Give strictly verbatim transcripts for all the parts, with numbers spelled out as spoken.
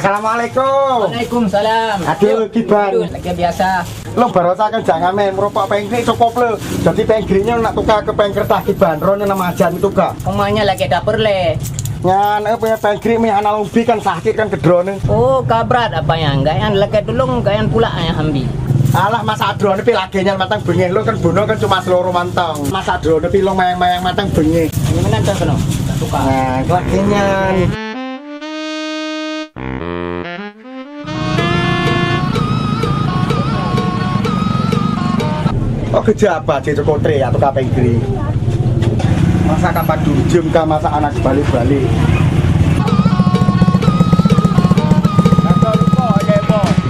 Assalamualaikum. Waalaikumsalam. Aduh, Kiban. Aduh, lagèe biasa. Lôn barosa kan jangan main merokok pengkri cukup lho. Jadi pengkri nyoe nak tukar ke pengkertas Kiban. Droeneuh nama ajan tukar. Umanya lagèe dapur lé. Nyan, eh, pengkri mie hana lompi kan sakit kan kedroeneuh. Oh, kabrat apa yang? Gak yang lagèe tulung, gak yang pula yang ambi. Alah, masa droeneuh pi lagèe nyan matang bengeh lôn kan bunoe kan cuma seloro mantong. Masa droeneuh pi lôn mayang-mayang matang bengeh. Ini mana tuh kena? Tukar. Nah, lagèe nyan. Oh, keujah apa cit kotre atau kapeng kering? Masa kapan dulu jam ka masa anak balik-balik.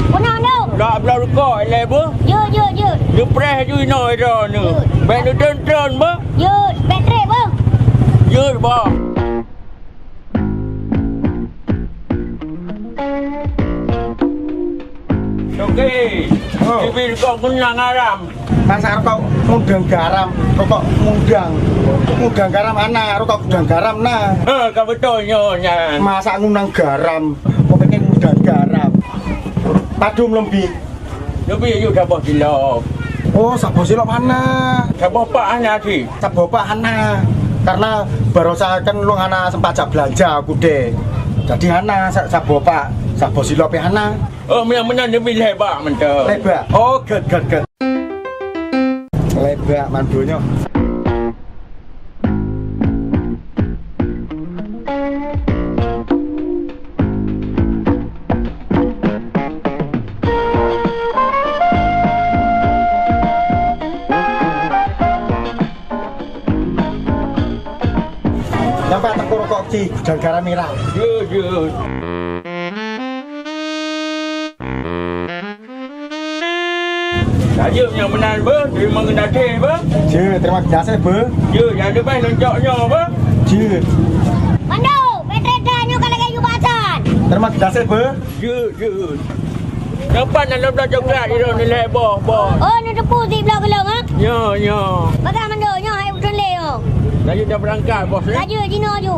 Puna dong. Dak belah rukok, ilai bu. Jut, jut, jut. Jut preh ju ino ida ni. Jut. Baik nu tron-tron bu. Jut, baik trek bu. Jut bu. Oke. Oh. Bibir kok gunang aram. Masa rokok ngundang garam, rokok ngundang. Ngundang garam ana, rokok ngundang garam na. Ha, ka beutôi nyoe nyan. Masa ngundang garam, kok pengen ngundang garam. Padum lompi. Lompi yuk saboh silop. Oh, saboh silop hana. Saboh pak hana cit. Saboh pak hana. Karena barosa kan lôn hana sempat jak belanja kude. Jadi hana sa-, saboh pak, saboh silop hana. Oh, meunan-meunan demi lhèe bak mantong. Lhèe bak. Oh, good, good, good. Lhèe bak mandum nyoe. Nampak teuku rokok kecil, gudang garam merah. Jeuet, jeuet. Tajeuet nyang meunan beuh, terima kasih beuh. Jeuet, terima kasih beuh. Jeuet, nyang leubeh lôn cok nyoe beuh. Jeuet. Mando, petreda nyoe ka lagèe yue basan. Terima kasih beuh. Jeuet, jeuet. Nyoe pat na lôn bloe coklat di lôn nilai boh, boh. Oh, neuteupeue si bloe keu lôn, ha? Nyoe, nyoe. Bagah mando, nyoe hai beutôi lé nyoe. Laju dah berangkat, bos, eh? Laju jinoe ju.